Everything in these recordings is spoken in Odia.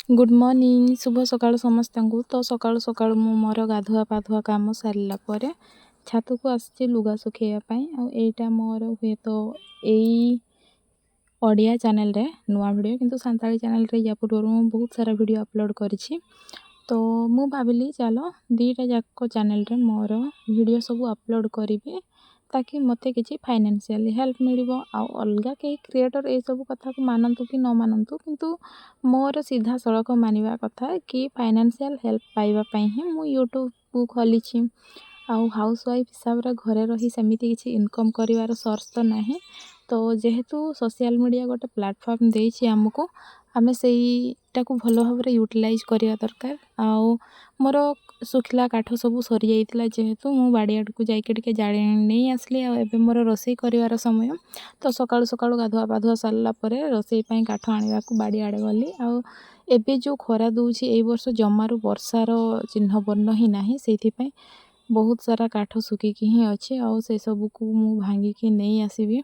ଗୁଡ଼୍ ମର୍ଣ୍ଣିଂ, ଶୁଭ ସକାଳ ସମସ୍ତଙ୍କୁ। ତ ସକାଳୁ ସକାଳୁ ମୁଁ ମୋର ଗାଧୁଆ ପାଧୁଆ କାମ ସାରିଲା ପରେ ଛାତକୁ ଆସିଛି ଲୁଗା ଶୁଖେଇବା ପାଇଁ। ଆଉ ଏଇଟା ମୋର ହୁଏତ ଏଇ ଓଡ଼ିଆ ଚ୍ୟାନେଲ୍ରେ ନୂଆ ଭିଡ଼ିଓ, କିନ୍ତୁ ସାନ୍ତାଳୀ ଚ୍ୟାନେଲ୍ରେ ୟା ପୂର୍ବରୁ ମୁଁ ବହୁତ ସାରା ଭିଡ଼ିଓ ଅପଲୋଡ଼୍ କରିଛି। ତ ମୁଁ ଭାବିଲି, ଚାଲ ଦୁଇଟା ଯାକ ଚ୍ୟାନେଲ୍ରେ ମୋର ଭିଡ଼ିଓ ସବୁ ଅପଲୋଡ଼୍ କରିବି, ତାକି ମୋତେ କିଛି ଫାଇନାନ୍ସିଆଲି ହେଲ୍ପ ମିଳିବ। ଆଉ ଅଲଗା କେହି କ୍ରିଏଟର୍ ଏସବୁ କଥାକୁ ମାନନ୍ତୁ କି ନ ମାନନ୍ତୁ, କିନ୍ତୁ ମୋର ସିଧାସଳଖ ମାନିବା କଥା କି ଫାଇନାନ୍ସିଆଲ୍ ହେଲ୍ପ ପାଇବା ପାଇଁ ହିଁ ମୁଁ ୟୁଟ୍ୟୁବ୍କୁ ଖୋଲିଛି। ଆଉ ହାଉସ୍ ୱାଇଫ୍ ହିସାବରେ ଘରେ ରହି ସେମିତି କିଛି ଇନକମ୍ କରିବାର ସୋର୍ସ ତ ନାହିଁ। ତ ଯେହେତୁ ସୋସିଆଲ୍ ମିଡ଼ିଆ ଗୋଟେ ପ୍ଲାଟଫର୍ମ ଦେଇଛି ଆମକୁ, ଆମେ ସେଇଟାକୁ ଭଲ ଭାବରେ ୟୁଟିଲାଇଜ୍ କରିବା ଦରକାର। ଆଉ ମୋର ଶୁଖିଲା କାଠ ସବୁ ସରିଯାଇଥିଲା ଯେହେତୁ, ମୁଁ ବାଡ଼ି ଆଡ଼କୁ ଯାଇକି ଟିକେ ଜାଳେଣି ନେଇ ଆସିଲି। ଆଉ ଏବେ ମୋର ରୋଷେଇ କରିବାର ସମୟ। ତ ସକାଳୁ ସକାଳୁ ଗାଧୁଆ ପାଧୁଆ ସାରିଲା ପରେ ରୋଷେଇ ପାଇଁ କାଠ ଆଣିବାକୁ ବାଡ଼ି ଆଡ଼େ ଗଲି। ଆଉ ଏବେ ଯେଉଁ ଖରା ଦେଉଛି, ଏଇ ବର୍ଷ ଜମାରୁ ବର୍ଷାର ଚିହ୍ନ ବର୍ଣ୍ଣ ହିଁ ନାହିଁ, ସେଇଥିପାଇଁ ବହୁତ ସାରା କାଠ ଶୁଖିକି ହିଁ ଅଛି। ଆଉ ସେସବୁକୁ ମୁଁ ଭାଙ୍ଗିକି ନେଇ ଆସିବି,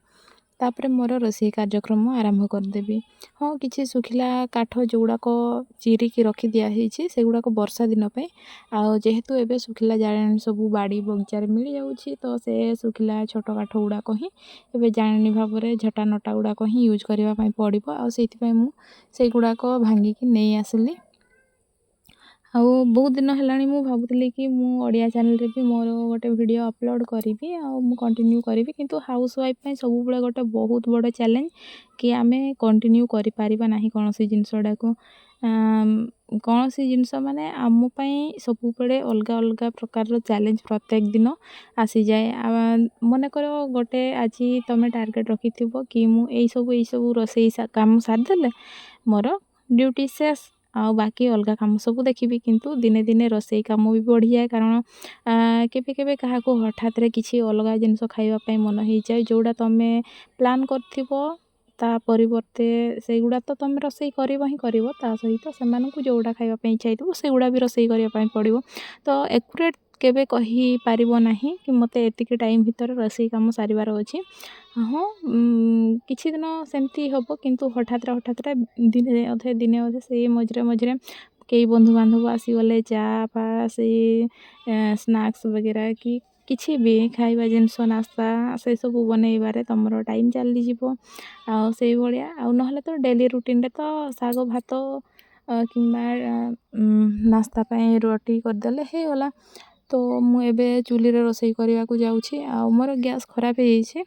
ତାପରେ ମୋର ରୋଷେଇ କାର୍ଯ୍ୟକ୍ରମ ଆରମ୍ଭ କରିଦେବି। ହଁ, କିଛି ଶୁଖିଲା କାଠ ଯେଉଁଗୁଡ଼ାକ ଚିରିକି ରଖି ଦିଆହେଇଛି, ସେଗୁଡ଼ାକ ବର୍ଷା ଦିନ ପାଇଁ। ଆଉ ଯେହେତୁ ଏବେ ଶୁଖିଲା ଜାଳେଣି ସବୁ ବାଡ଼ି ବଗିଚାରେ ମିଳିଯାଉଛି, ତ ସେ ଶୁଖିଲା ଛୋଟ କାଠ ଗୁଡ଼ାକ ହିଁ ଏବେ ଜାଳେଣି ଭାବରେ ଝଟା ନଟା ଗୁଡ଼ାକ ହିଁ ୟୁଜ୍ କରିବା ପାଇଁ ପଡ଼ିବ। ଆଉ ସେଇଥିପାଇଁ ମୁଁ ସେଇଗୁଡ଼ାକ ଭାଙ୍ଗିକି ନେଇ ଆସିଲି। ଆଉ ବହୁତ ଦିନ ହେଲାଣି ମୁଁ ଭାବୁଥିଲି କି ମୁଁ ଓଡ଼ିଆ ଚ୍ୟାନେଲ୍ରେ ବି ମୋର ଗୋଟେ ଭିଡ଼ିଓ ଅପଲୋଡ଼୍ କରିବି ଆଉ ମୁଁ କଣ୍ଟିନ୍ୟୁ କରିବି। କିନ୍ତୁ ହାଉସ୍ ୱାଇଫ୍ ପାଇଁ ସବୁବେଳେ ଗୋଟେ ବହୁତ ବଡ଼ ଚ୍ୟାଲେଞ୍ଜ କି ଆମେ କଣ୍ଟିନ୍ୟୁ କରିପାରିବା ନାହିଁ କୌଣସି ଜିନିଷଟାକୁ। କୌଣସି ଜିନିଷ ମାନେ ଆମ ପାଇଁ ସବୁବେଳେ ଅଲଗା ଅଲଗା ପ୍ରକାରର ଚ୍ୟାଲେଞ୍ଜ ପ୍ରତ୍ୟେକ ଦିନ ଆସିଯାଏ। ମନେକର ଗୋଟେ ଆଜି ତୁମେ ଟାର୍ଗେଟ୍ ରଖିଥିବ କି ମୁଁ ଏଇସବୁ ଏଇସବୁ ରୋଷେଇ କାମ ସାରିଦେଲେ ମୋର ଡ୍ୟୁଟି ଶେଷ, ଆଉ ବାକି ଅଲଗା କାମ ସବୁ ଦେଖିବି। କିନ୍ତୁ ଦିନେ ଦିନେ ରୋଷେଇ କାମ ବି ବଢ଼ିଯାଏ, କାରଣ କେବେ କେବେ କାହାକୁ ହଠାତ୍ରେ କିଛି ଅଲଗା ଜିନିଷ ଖାଇବା ପାଇଁ ମନ ହେଇଯାଏ, ଯେଉଁଟା ତୁମେ ପ୍ଲାନ୍ କରିଥିବ ତା ପରିବର୍ତ୍ତେ। ସେଇଗୁଡ଼ା ତ ତୁମେ ରୋଷେଇ କରିବ ହିଁ କରିବ, ତା ସହିତ ସେମାନଙ୍କୁ ଯେଉଁଗୁଡ଼ା ଖାଇବା ପାଇଁ ଇଚ୍ଛା ହେଇଥିବ, ସେଗୁଡ଼ା ବି ରୋଷେଇ କରିବା ପାଇଁ ପଡ଼ିବ। ତ ଏକୁରେଟ୍ କେବେ କହିପାରିବ ନାହିଁ କି ମୋତେ ଏତିକି ଟାଇମ୍ ଭିତରେ ରୋଷେଇ କାମ ସାରିବାର ଅଛି। ହଁ, କିଛି ଦିନ ସେମିତି ହେବ, କିନ୍ତୁ ହଠାତ୍ରେ ହଠାତ୍ରେ ଦିନେ ଅଧେ ଦିନେ ଅଧେ ସେଇ ମଝିରେ ମଝିରେ କେହି ବନ୍ଧୁବାନ୍ଧବ ଆସିଗଲେ, ଚା ଫା, ସେଇ ସ୍ନାକ୍ସ ବଗେରା କି କିଛି ବି ଖାଇବା ଜିନିଷ, ନାସ୍ତା, ସେସବୁ ବନେଇବାରେ ତୁମର ଟାଇମ୍ ଚାଲିଯିବ। ଆଉ ସେଇଭଳିଆ। ଆଉ ନହେଲେ ତ ଡେଲି ରୁଟିନ୍ରେ ତ ଶାଗ ଭାତ କିମ୍ବା ନାସ୍ତା ପାଇଁ ରୁଟି କରିଦେଲେ ହେଇଗଲା। ତ ମୁଁ ଏବେ ଚୁଲିରେ ରୋଷେଇ କରିବାକୁ ଯାଉଛି। ଆଉ ମୋର ଗ୍ୟାସ୍ ଖରାପ ହେଇଯାଇଛି।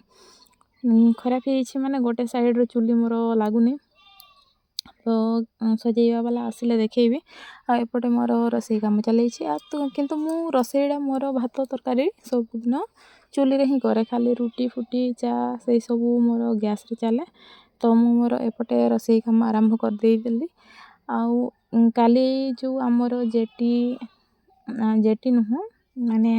ଖରାପ ହେଇଯାଇଛି ମାନେ ଗୋଟେ ସାଇଡ଼୍ର ଚୁଲି ମୋର ଲାଗୁନି। ତ ସଜେଇବା ବାଲା ଆସିଲେ ଦେଖେଇବି। ଆଉ ଏପଟେ ମୋର ରୋଷେଇ କାମ ଚାଲିଛି। ଆଉ ତ କିନ୍ତୁ ମୁଁ ରୋଷେଇଟା ମୋର ଭାତ ତରକାରୀ ସବୁଦିନ ଚୁଲିରେ ହିଁ କରେ। ଖାଲି ରୁଟି ଫୁଟି, ଚା, ସେଇସବୁ ମୋର ଗ୍ୟାସ୍ରେ ଚାଲେ। ତ ମୁଁ ମୋର ଏପଟେ ରୋଷେଇ କାମ ଆରମ୍ଭ କରିଦେଇଥିଲି। ଆଉ କାଲି ଯେଉଁ ଆମର ଜେଟି, ଜେଟି ନୁହଁ, ମାନେ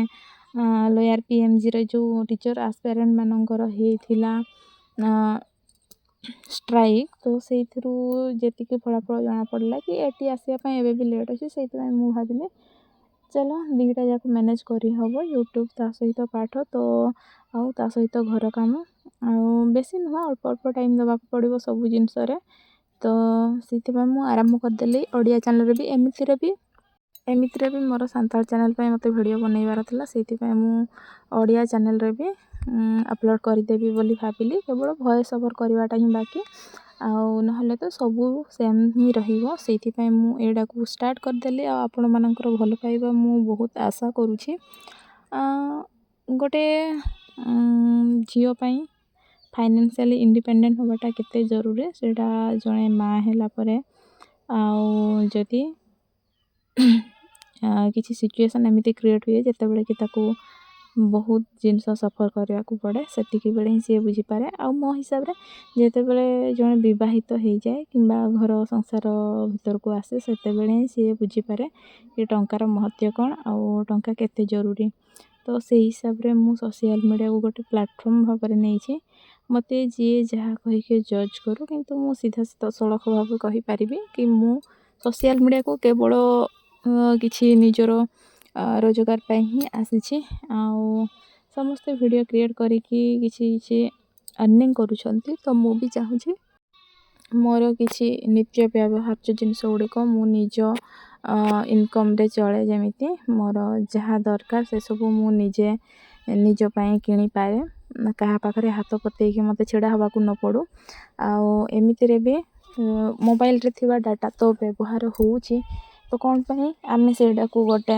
ଲୋୟାର୍ ପିଏମ୍ଜିର ଯେଉଁ ଟିଚର୍ ଆସ୍ପିରାଣ୍ଟମାନଙ୍କର ହେଇଥିଲା ଷ୍ଟ୍ରାଇକ୍, ତ ସେଇଥିରୁ ଯେତିକି ଫଳାଫଳ ଜଣାପଡ଼ିଲା କି ଏଟି ଆସିବା ପାଇଁ ଏବେ ବି ଲେଟ୍ ଅଛି, ସେଇଥିପାଇଁ ମୁଁ ଭାବିଲି, ଚାଲ ଦୁଇଟା ଯାକ ମ୍ୟାନେଜ୍ କରିହେବ, ୟୁଟ୍ୟୁବ୍ ତା ସହିତ ପାଠ ତ ଆଉ ତା ସହିତ ଘର କାମ। ଆଉ ବେଶୀ ନୁହଁ, ଅଳ୍ପ ଅଳ୍ପ ଟାଇମ୍ ଦେବାକୁ ପଡ଼ିବ ସବୁ ଜିନିଷରେ। ତ ସେଇଥିପାଇଁ ମୁଁ ଆରମ୍ଭ କରିଦେଲି ଓଡ଼ିଆ ଚ୍ୟାନେଲ୍ରେ ବି। ଏମିତିରେ ବି ମୋର ସାନ୍ତାଳ ଚ୍ୟାନେଲ୍ ପାଇଁ ମୋତେ ଭିଡ଼ିଓ ବନେଇବାର ଥିଲା, ସେଇଥିପାଇଁ ମୁଁ ଓଡ଼ିଆ ଚ୍ୟାନେଲ୍ରେ ବି ଅପଲୋଡ଼୍ କରିଦେବି ବୋଲି ଭାବିଲି। କେବଳ ଭଏସ୍ ଓଭର୍ କରିବାଟା ହିଁ ବାକି, ଆଉ ନହେଲେ ତ ସବୁ ସେମ୍ ହିଁ ରହିବ। ସେଇଥିପାଇଁ ମୁଁ ଏଇଟାକୁ ଷ୍ଟାର୍ଟ କରିଦେଲି। ଆଉ ଆପଣମାନଙ୍କର ଭଲ ପାଇବା ମୁଁ ବହୁତ ଆଶା କରୁଛି। ଗୋଟେ ଝିଅ ପାଇଁ ଫାଇନାନ୍ସିଆଲି ଇଣ୍ଡିପେଣ୍ଡେଣ୍ଟ ହେବାଟା କେତେ ଜରୁରୀ, ସେଇଟା ଜଣେ ମା ହେଲା ପରେ ଆଉ ଯଦି କିଛି ସିଚୁଏସନ୍ ଏମିତି କ୍ରିଏଟ୍ ହୁଏ ଯେତେବେଳେ କି ତାକୁ ବହୁତ ଜିନିଷ ସଫର୍ କରିବାକୁ ପଡ଼େ, ସେତିକି ବେଳେ ହିଁ ସିଏ ବୁଝିପାରେ। ଆଉ ମୋ ହିସାବରେ ଯେତେବେଳେ ଜଣେ ବିବାହିତ ହେଇଯାଏ କିମ୍ବା ଘର ସଂସାର ଭିତରକୁ ଆସେ, ସେତେବେଳେ ହିଁ ସିଏ ବୁଝିପାରେ କି ଟଙ୍କାର ମହତ୍ତ୍ୱ କ'ଣ ଆଉ ଟଙ୍କା କେତେ ଜରୁରୀ। ତ ସେଇ ହିସାବରେ ମୁଁ ସୋସିଆଲ୍ ମିଡ଼ିଆକୁ ଗୋଟେ ପ୍ଲାଟଫର୍ମ ଭାବରେ ନେଇଛି। ମୋତେ ଯିଏ ଯାହା କହିକି ଜଜ୍ କରୁ, କିନ୍ତୁ ମୁଁ ସିଧା ସଳଖ ଭାବେ କହିପାରିବି କି ମୁଁ ସୋସିଆଲ୍ ମିଡ଼ିଆକୁ କେବଳ କିଛି ନିଜର ରୋଜଗାର ପାଇଁ ହିଁ ଆସିଛି। ଆଉ ସମସ୍ତେ ଭିଡ଼ିଓ କ୍ରିଏଟ୍ କରିକି କିଛି କିଛି ଅର୍ଣ୍ଣିଂ କରୁଛନ୍ତି, ତ ମୁଁ ବି ଚାହୁଁଛି। ମୋର କିଛି ନିତ୍ୟ ବ୍ୟବହାର୍ଯ୍ୟ ଜିନିଷ ଗୁଡ଼ିକ ମୁଁ ନିଜ ଇନକମ୍ରେ ଚଳେ। ଯେମିତି ମୋର ଯାହା ଦରକାର, ସେସବୁ ମୁଁ ନିଜେ ନିଜ ପାଇଁ କିଣିପାରେ, କାହା ପାଖରେ ହାତ ପତେଇକି ମୋତେ ଛିଡ଼ା ହେବାକୁ ନ ପଡ଼ୁ। ଆଉ ଏମିତିରେ ବି ମୋବାଇଲରେ ଥିବା ଡାଟା ତ ବ୍ୟବହାର ହେଉଛି, ତ କ'ଣ ପାଇଁ ଆମେ ସେଇଟାକୁ ଗୋଟେ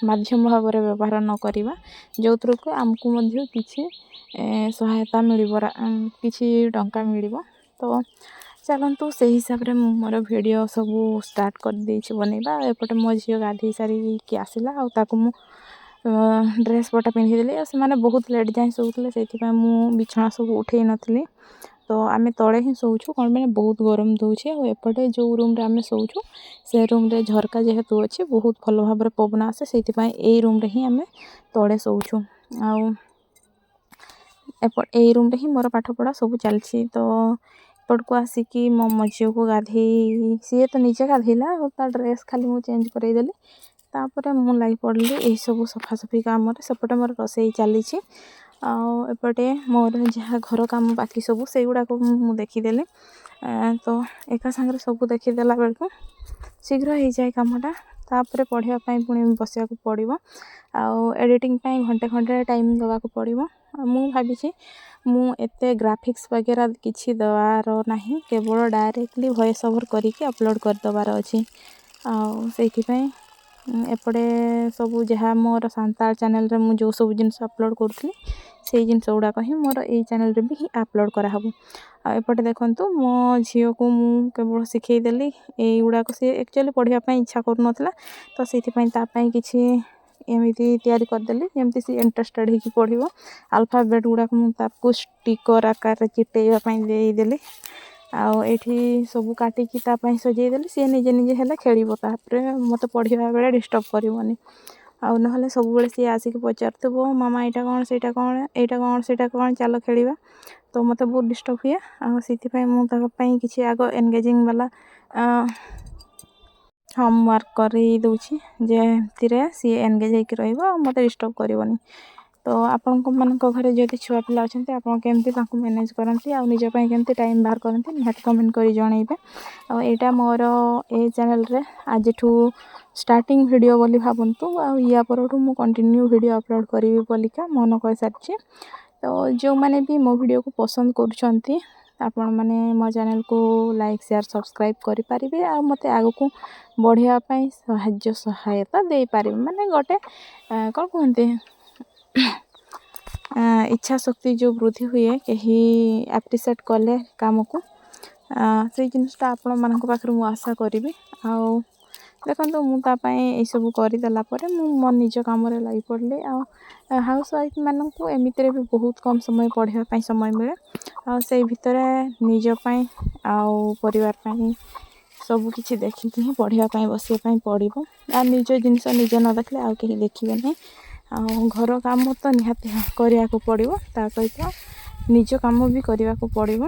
ମାଧ୍ୟମ ଭାବରେ ବ୍ୟବହାର ନ କରିବା, ଯେଉଁଥିରୁକି ଆମକୁ ମଧ୍ୟ କିଛି ସହାୟତା ମିଳିବ, କିଛି ଟଙ୍କା ମିଳିବ? ତ ଚାଲନ୍ତୁ, ସେଇ ହିସାବରେ ମୁଁ ମୋର ଭିଡ଼ିଓ ସବୁ ଷ୍ଟାର୍ଟ କରିଦେଇଛି ବନେଇବା। ଆଉ ଏପଟେ ମୋ ଝିଅ ଗାଧୋଇ ସାରିକି ଆସିଲା ଆଉ ତାକୁ ମୁଁ ଡ୍ରେସ୍ ପଟା ପିନ୍ଧିଦେଲି। ଆଉ ସେମାନେ ବହୁତ ଲେଟ୍ ଯାଏଁ ଶୋଉଥିଲେ, ସେଇଥିପାଇଁ ମୁଁ ବିଛଣା ସବୁ ଉଠେଇ ନଥିଲି। ତ ଆମେ ତଳେ ହିଁ ଶୋଉଛୁ। କ'ଣ ପାଇଁ? ବହୁତ ଗରମ ଦେଉଛି। ଆଉ ଏପଟେ ଯେଉଁ ରୁମ୍ରେ ଆମେ ଶୋଉଛୁ, ସେ ରୁମ୍ରେ ଝରକା ଯେହେତୁ ଅଛି, ବହୁତ ଭଲ ଭାବରେ ପବନ ଆସେ। ସେଇଥିପାଇଁ ଏଇ ରୁମ୍ରେ ହିଁ ଆମେ ତଳେ ଶୋଉଛୁ ଆଉ ଏପ ଏଇ ରୁମ୍ରେ ହିଁ ମୋର ପାଠପଢ଼ା ସବୁ ଚାଲିଛି। ତ ଏପଟକୁ ଆସିକି ମୋ ଝିଅକୁ ଗାଧେଇ, ସିଏ ତ ନିଜେ ଗାଧେଇଲା ଆଉ ତା ଡ୍ରେସ୍ ଖାଲି ମୁଁ ଚେଞ୍ଜ କରେଇଦେଲି। ତାପରେ ମୁଁ ଲାଗି ପଡ଼ିଲି ଏଇସବୁ ସଫାସଫି କାମରେ। ସେପଟେ ମୋର ରୋଷେଇ ଚାଲିଛି ଆଉ ଏପଟେ ମୋର ଯାହା ଘର କାମ ବାକି ସବୁ, ସେଇଗୁଡ଼ାକ ମୁଁ ଦେଖିଦେଲି। ତ ଏକା ସାଙ୍ଗରେ ସବୁ ଦେଖିଦେଲା ବେଳକୁ ଶୀଘ୍ର ହେଇଯାଏ କାମଟା। ତାପରେ ପଢ଼ିବା ପାଇଁ ପୁଣି ବସିବାକୁ ପଡ଼ିବ ଆଉ ଏଡ଼ିଟିଂ ପାଇଁ ଘଣ୍ଟେ ଘଣ୍ଟେ ଟାଇମ୍ ଦେବାକୁ ପଡ଼ିବ। ଆଉ ମୁଁ ଭାବିଛି, ମୁଁ ଏତେ ଗ୍ରାଫିକ୍ସ ବଗେରା କିଛି ଦେବାର ନାହିଁ, କେବଳ ଡାଇରେକ୍ଟଲି ଭଏସ୍ ଓଭର୍ କରିକି ଅପଲୋଡ଼୍ କରିଦେବାର ଅଛି। ଆଉ ସେଇଥିପାଇଁ ଏପଟେ ସବୁ ଯାହା ମୋର ସାନ୍ତାଳ ଚ୍ୟାନେଲ୍ରେ ମୁଁ ଯେଉଁ ସବୁ ଜିନିଷ ଅପଲୋଡ଼୍ କରୁଥିଲି, ସେଇ ଜିନିଷ ଗୁଡ଼ାକ ହିଁ ମୋର ଏଇ ଚ୍ୟାନେଲ୍ରେ ବି ହିଁ ଅପଲୋଡ଼୍ କରାହେବ। ଆଉ ଏପଟେ ଦେଖନ୍ତୁ, ମୋ ଝିଅକୁ ମୁଁ କେବଳ ଶିଖେଇଦେଲି ଏଇଗୁଡ଼ାକ। ସିଏ ଆକ୍ଚୁଆଲି ପଢ଼ିବା ପାଇଁ ଇଚ୍ଛା କରୁନଥିଲା, ତ ସେଇଥିପାଇଁ ତା ପାଇଁ କିଛି ଏମିତି ତିଆରି କରିଦେଲି, ଯେମିତି ସିଏ ଇଣ୍ଟରେଷ୍ଟେଡ଼୍ ହେଇକି ପଢ଼ିବ। ଆଲଫାବେଟ୍ ଗୁଡ଼ାକ ମୁଁ ତାକୁ ଷ୍ଟିକର୍ ଆକାରରେ ଚିପକେଇବା ପାଇଁ ଦେଇଦେଲି ଆଉ ଏଇଠି ସବୁ କାଟିକି ତା ପାଇଁ ସଜେଇଦେଲି। ସିଏ ନିଜେ ନିଜେ ହେଲେ ଖେଳିବ, ତାପରେ ମୋତେ ପଢ଼ିବା ବେଳେ ଡିଷ୍ଟର୍ବ କରିବନି। ଆଉ ନହେଲେ ସବୁବେଳେ ସିଏ ଆସିକି ପଚାରୁଥିବ, "ମାମା, ଏଇଟା କ'ଣ? ସେଇଟା କ'ଣ? ଏଇଟା କ'ଣ? ସେଇଟା କ'ଣ? ଚାଲ ଖେଳିବା।" ତ ମୋତେ ବହୁତ ଡିଷ୍ଟର୍ବ ହୁଏ। ଆଉ ସେଇଥିପାଇଁ ମୁଁ ତାଙ୍କ ପାଇଁ କିଛି ଆଗ ଏନଗେଜିଂ ବାଲା ହୋମୱାର୍କ କରେଇ ଦେଉଛି, ଯେମିତିରେ ସିଏ ଏନଗେଜ୍ ହେଇକି ରହିବ ଆଉ ମୋତେ ଡିଷ୍ଟର୍ବ କରିବନି। ତ ଆପଣଙ୍କ ମାନଙ୍କ ଘରେ ଯଦି ଛୁଆ ପିଲା ଅଛନ୍ତି, ଆପଣ କେମିତି ତାଙ୍କୁ ମ୍ୟାନେଜ୍ କରନ୍ତି ଆଉ ନିଜ ପାଇଁ କେମିତି ଟାଇମ୍ ବାହାର କରନ୍ତି, ନିହାତି କମେଣ୍ଟ କରି ଜଣାଇବେ। ଆଉ ଏଇଟା ମୋର ଏ ଚ୍ୟାନେଲ୍ରେ ଆଜିଠୁ ଷ୍ଟାର୍ଟିଂ ଭିଡ଼ିଓ ବୋଲି ଭାବନ୍ତୁ। ଆଉ ୟା ପରଠୁ ମୁଁ କଣ୍ଟିନ୍ୟୁ ଭିଡ଼ିଓ ଅପଲୋଡ଼୍ କରିବି ବୋଲିକା ମନ କହିସାରିଛି। ତ ଯେଉଁମାନେ ବି ମୋ ଭିଡ଼ିଓକୁ ପସନ୍ଦ କରୁଛନ୍ତି, ଆପଣମାନେ ମୋ ଚ୍ୟାନେଲ୍କୁ ଲାଇକ୍, ସେୟାର୍, ସବସ୍କ୍ରାଇବ୍ କରିପାରିବେ ଆଉ ମୋତେ ଆଗକୁ ବଢ଼ିବା ପାଇଁ ସାହାଯ୍ୟ ସହାୟତା ଦେଇପାରିବେ। ମାନେ ଗୋଟେ କ'ଣ କୁହନ୍ତି, ଇଚ୍ଛା ଶକ୍ତି ଯେଉଁ ବୃଦ୍ଧି ହୁଏ କେହି ଆପ୍ରିସିଏଟ୍ କଲେ କାମକୁ, ସେଇ ଜିନିଷଟା ଆପଣମାନଙ୍କ ପାଖରୁ ମୁଁ ଆଶା କରିବି। ଆଉ ଦେଖନ୍ତୁ, ମୁଁ ତା ପାଇଁ ଏଇସବୁ କରିଦେଲା ପରେ ମୁଁ ମୋ ନିଜ କାମରେ ଲାଗିପଡ଼ିଲି। ଆଉ ହାଉସ୍ ୱାଇଫ୍ମାନଙ୍କୁ ଏମିତିରେ ବି ବହୁତ କମ୍ ସମୟ ପଢ଼ିବା ପାଇଁ ସମୟ ମିଳେ ଆଉ ସେଇ ଭିତରେ ନିଜ ପାଇଁ ଆଉ ପରିବାର ପାଇଁ ସବୁକିଛି ଦେଖିକି ହିଁ ପଢ଼ିବା ପାଇଁ ବସିବା ପାଇଁ ପଡ଼ିବ। ଆଉ ନିଜ ଜିନିଷ ନିଜେ ନ ଦେଖିଲେ ଆଉ କେହି ଦେଖିବେ ନାହିଁ। ଆଉ ଘର କାମ ତ ନିହାତି କରିବାକୁ ପଡ଼ିବ, ତା ସହିତ ନିଜ କାମ ବି କରିବାକୁ ପଡ଼ିବ।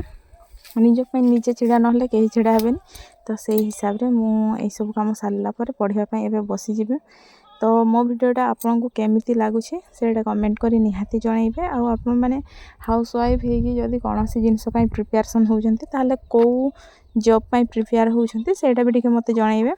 ନିଜ ପାଇଁ ନିଜେ ଛିଡ଼ା ନହେଲେ କେହି ଛିଡ଼ା ହେବେନି। ତ ସେଇ ହିସାବରେ ମୁଁ ଏଇସବୁ କାମ ସାରିଲା ପରେ ପଢ଼ିବା ପାଇଁ ଏବେ ବସିଯିବି। ତ ମୋ ଭିଡ଼ିଓଟା ଆପଣଙ୍କୁ କେମିତି ଲାଗୁଛି, ସେଇଟା କମେଣ୍ଟ କରି ନିହାତି ଜଣାଇବେ। ଆଉ ଆପଣମାନେ ହାଉସ୍ ୱାଇଫ୍ ହେଇକି ଯଦି କୌଣସି ଜିନିଷ ପାଇଁ ପ୍ରିପାରେସନ୍ ହେଉଛନ୍ତି, ତାହେଲେ କେଉଁ ଜବ୍ ପାଇଁ ପ୍ରିପେୟାର୍ ହେଉଛନ୍ତି, ସେଇଟା ବି ଟିକେ ମୋତେ ଜଣାଇବେ।